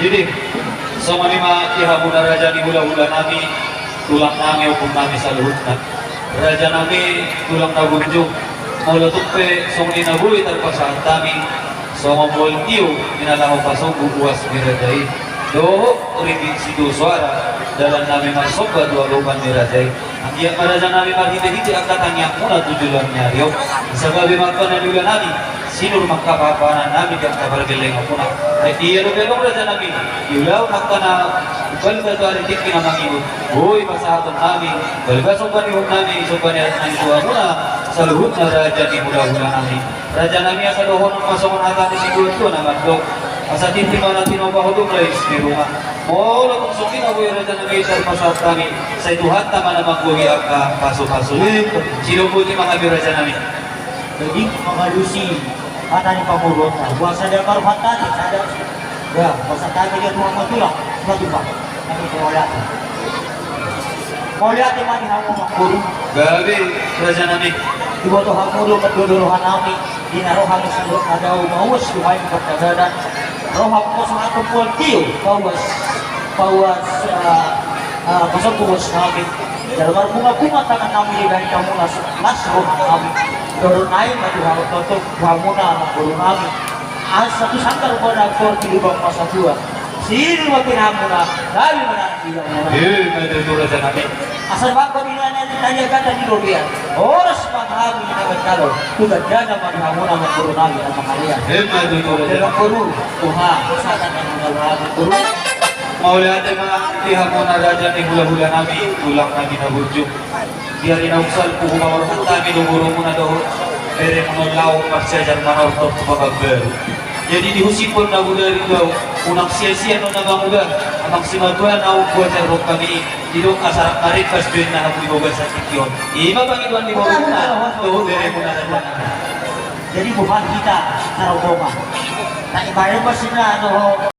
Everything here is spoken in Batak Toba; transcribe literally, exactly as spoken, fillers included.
Jadi, songon i ma di hamuna raja ni hulahula nami, tulang nami, ompung nami saluhutna. Raja nami, tulang na burju, molo tung pe songon i na boi tarpasahat hami, songon bolon tio di na laho pasombu uas ni raja i, dohot ringgit sitio soara, dalan nami marsomba tu aloban ni raja i. Anggiat ma raja nami marhitehite angka tangiangmuna tu joloan ni ari on. Asa gabe ma angka na niula nami, sinur ma angka pahanpahanan nami di angka pargellenganmuna. Ai dia dope adong raja nami, di ulaon angka na balga tu ari tingki na mangihut, boi pasahaton nami balga somba ni uhum nami, somba ni adat nami tu hamuna saluhutna raja ni hulahula nami. Raja nami, asa dohonon ma songon hata ni situatua na mandok: Asa tintin ma na tinopa, hudok lais ni ruma. Molo tung songon i na boi raja nami tarpasahat hami, sai Tuhanta ma na manggohi angka pasupasu. Sidok boti ma hami raja nami. Jadi mangalusi hata ni pamoruonta, boasa da maruhanta ni sada. Ya, boasa hami dia tuang matulang, matulang. Hami mauliate. Mauliate ma di hamu amangboru. Gabe raja nami. Diboto hamu do mandodol roha nami, di na ro hamu sandok na dao mauas tu hamu pardalanan. Ro hamu songon bolon tio, pauas, pauas, ah, ah, pasombu uas nami. Jala marbungabunga tangan nami di bahen hamuna, las roha nami. Dohot nai ma tu hamu, tu hamuna amangboru nami. Asa tu sanggar bona gor di lubang masa tua. Sini ma pinamuna, kami menang di hamuna. Eh, ma tutu raja nami. Asa bangko di nana di tanya gata di loria. Horas ma hami na mangalo, tu gandana ma di hamuna amangboru nami na mangalean. Eh, ma tutu raja nami. Amangboru, tuha, satan na mangalo amangboru. Mauliate ma di hamuna raja ni hulahula nami, tulang nami na burju. Di ari na unang salpu hupaborhat hami do borumuna dohot beremuna on laho marsiajar manortor tu Pakanbaru. Jadi dihusipon na bodari do ahu, unang sia-sia do na manguda, amang simatua na umboan sian roha nami i, didok asa rap marimbas do inna hamu di bagasan tingki on. I ma pangidoan ni borumuna dohot beremuna na. Jadi boha hita sarombongan. Na i ma i ma sina dohot